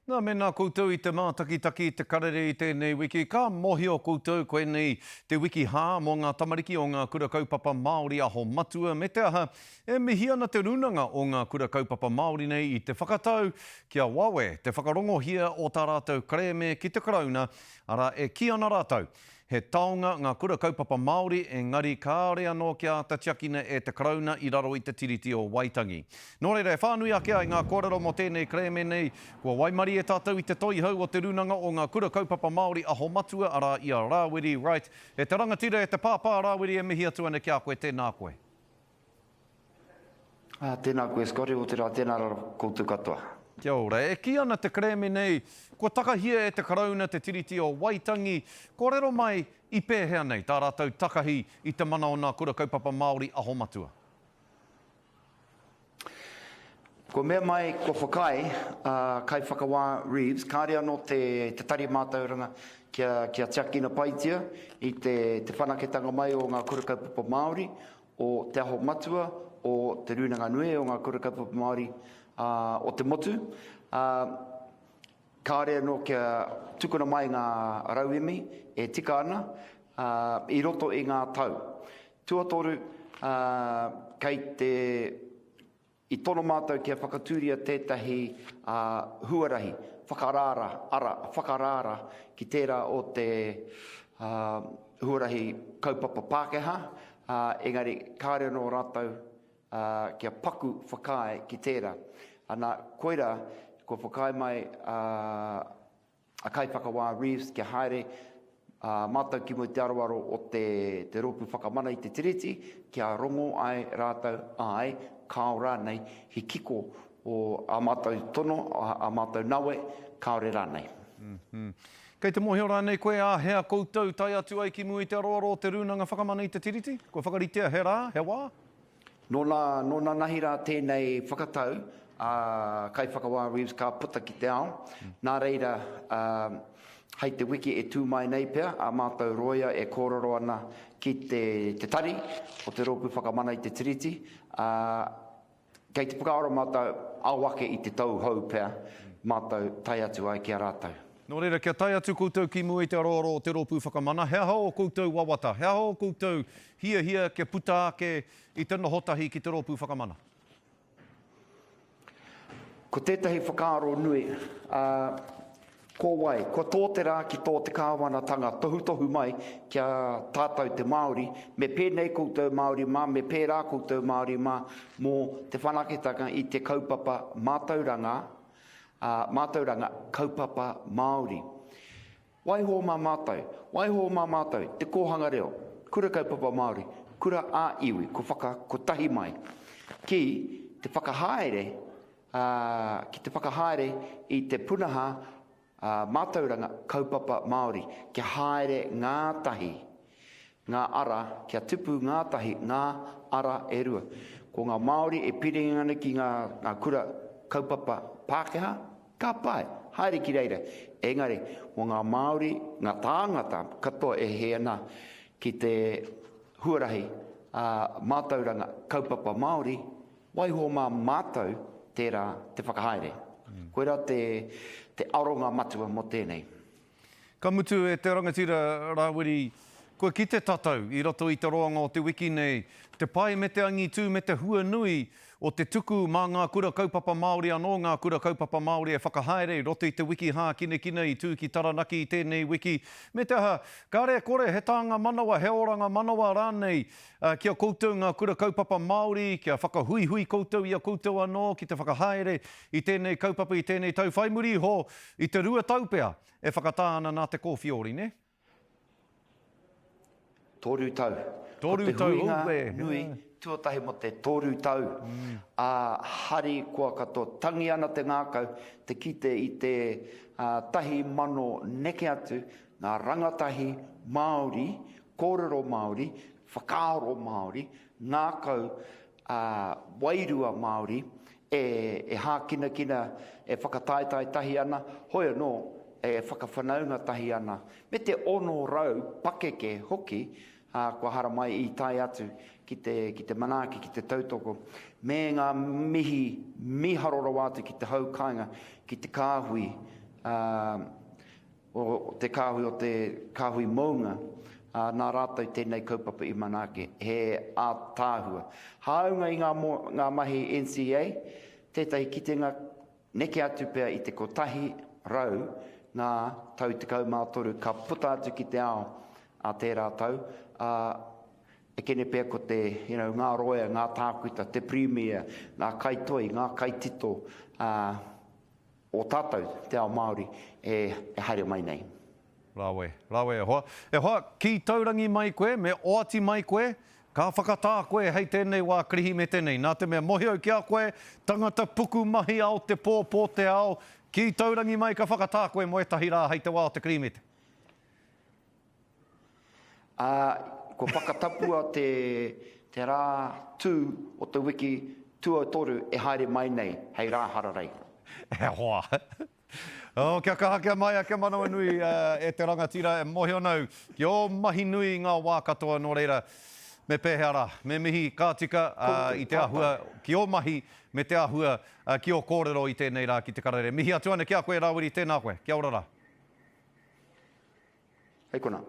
Nā, mēnā koutou i te mātakitaki i te karere i tēnei wiki, ka mohio koutou koinei te wiki hā mō ngā tamariki o ngā kura kaupapa Māori Aho Matua me te aha, e mihi ana te Rūnanga o ngā Kura Kaupapa Māori nei i te whakatau kia wawe te whakarongohia o tā rātou kerēme ki te Karauna, arā, e kī ana rātou He taonga ngā kura kaupapa Māori engari kāore anō kia āta tiakina e te Karauna i raro i te Tiriti o Waitangi. Nō reira, e whānui ake ai ngā kōrero mō tēnei kerēme nei, kua waimarie tātou i te toihau o Te Rūnanga o ngā Kura Kaupapa Māori Aho Matua, arā, i a Rāwiri Wright. E te rangatira, e te pāpā Rāwiri e mihi atu ana ki a koe, tēnā koe. Ā, tēnā koe Scotty, otirā tēnā ra koutou katoa. Kia ora. E kī ana te kerēme nei, kua takahia e te Karauna te Tiriti o Waitangi. Kōrero mai, i pēhea nei tā rātou takahi i te mana o nā kura kaupapa Māori aho matua? Kua mea mai, kua whakaae a Kaiwhakawā Reeves, kāre anō te te Tari Mātauranga kia kia tiakina paitia i te te whanaketanga mai o ngā kura kaupapa Māori, o Te Aho Matua, o Te Rūnanga Nui o ngā Kura Kaupapa Māori o te motu, ā, kāore anō kia tukuna mai ngā rauemi e tika ana ā, i roto i ngā tau. Tuatoru, ā, kei te I tono mātou kia whakatūria tētahi huarahi whakaraara, ara whakaraara ki tērā o te huarahi kaupapa Pākehā, engari kāore anō rātou kia paku whakaae ki tērā. Ana, koirā kua whakaae mai a. a Kaiwhakawā Reeves kia haere mātou ki mua i te aroaro o te te Rōpū Whakamana i te Tiriti kia rongo ai rātou āe, kāo rānei, he kiko o ā mātou tono, ā mātou nawe, kāore rānei. Kei te mōhio rānei koe āhea koutou tae atu ai ki mua i te aroaro o te Rūnanga Whakamana i te Tiriti? Kua whakaritea he rā, he wā? Nō nā, nō nanahi rā tēnei whakatau a Kaiwhakawā Reeves ka puta ki te ao. Nā reira, ā, hei te wiki e tū mai nei pea ā mātou rōia e kōrero ana ki te, te tari o te Rōpū Whakamana i te Tiriti, ā, kei te whakaaro mātou ao ake i te tau hou pea mātou tae atu ai ki a rātou. Nō reira, kia tae atu koutou ki mua i te aroaro o te Rōpū Whakamana, he aha ō koutou wawata, he aha ō koutou hiahia kia puta ake i te noho tahi ki te Rōpū Whakamana? Ko tētahi whakaaro nui, ā, ko wai, kua tō te rā ki tō te kāwanatanga tohutohu mai ki a tātou te Māori, me pēnei koutou Māori mā, me pērā koutou Māori mā, mō te whanaketanga i te kaupapa mātauranga, ā, mātauranga kaupapa Māori. Waiho mā mātou, waiho mā mātou, te kōhanga reo, kura kaupapa Māori, kura ā-iwi, kua whakakotahi mai ki te whakahaere, ā, ki te whakahaere i te punaha mātauranga kaupapa Māori, kia haere ngātahi ngā ara, kia tupu ngātahi ngā ara e rua. Ko ngā Māori e piringa ana ki ngā, ngā kura kaupapa Pākehā, Ka pai, haere ki reira. Engari, mō ngā Māori, ngā tāngata katoa e hē ana ki te huarahi mātauranga kaupapa Māori, waiho mā mātou tērā te whakahaere. Koirā te, te aronga matua mō tēnei. Ka mutu e te rangatira Rāwiri, kua kite tatou i roto i te roanga o te wiki nei, te pai me te angitū me te hua nui o te tuku mā ngā kura kaupapa Māori anō ngā kura kaupapa Māori e whakahaere i roto i te wiki hākinakina i tū ki Taranaki i tēnei wiki. Me te aha, kāre e kore he tānga manawa, he oranga manawa rānei ki a koutou ngā kura kaupapa Māori, kia whakahuihui koutou i a koutou anō ki te whakahaere i tēnei kaupapa i tēnei tau whai muri iho I te rua tau pea e whakatā ana nā te kōwhiori, nē? Toru tau. Toru tau, Ko te huinga nui tuatahi mō te toru tau, ā, hari koa katoa. Tangi ana te ngākau te kite i te 1,000 neke atu ngā rangatahi Māori, kōrero Māori, whakaaro Māori, ngākau ā, wairua Māori e, e hākinakina, e whakataetae tahi ana, hoi anō, e whakawhanaunga tahi ana, me te 600 pakeke hoki, ā, kua haramai i tae atu ki te, ki te manaaki, ki te tautoko, me ngā mihi mīharo rawa atu ki te hau kāinga, ki te kāhui. ā, o te kāhui o te kāhui mounga, ā, nā rātou tēnei kaupapa i manaaki. He ātaahua. Hāunga i ngā, ngā mahi NCEA, tētahi kitenga neke atu pea i te 100 ngā tau 13 ka puta atu ki te ao ā tērā tau, ā, e kene pea ko te, you know, ngā roea, ngā tākuta, te Pirimia, ngā kaitoi, ngā kaitito, ā, o tātou, te ao Māori, e haere mai nei. Rawe, rawe e hoa. E hoa, kī taurangi mai koe, me oati mai koe, ka whakatā koe hei tēnei wā Kirihimete nei. Nā te mea mohi au ki a koe, tangata puku mahi ao te pō, pō te ao, kī taurangi mai ka whakatā koe mō ētahi rā hei te wā o te Kirihimete. Ā, kua whakatapua te, te rā tū o te wiki tuatoru e haere mai nei hei rā hararei. E hoa. Oh, kia kaha, kia maia, kia manawanui e te rangatira e mōhio nau ki ō mahi nui i ngā wā katoa nō reira, me pēhea rā? Me mihi ka tika i te āhua ki ō mahi me te āhua ki ō kōrero i tēnei rā ki te karere. Mihi atu ana ki a koe Rawiri, tēnā koe. Kia ora rā. Hei konā.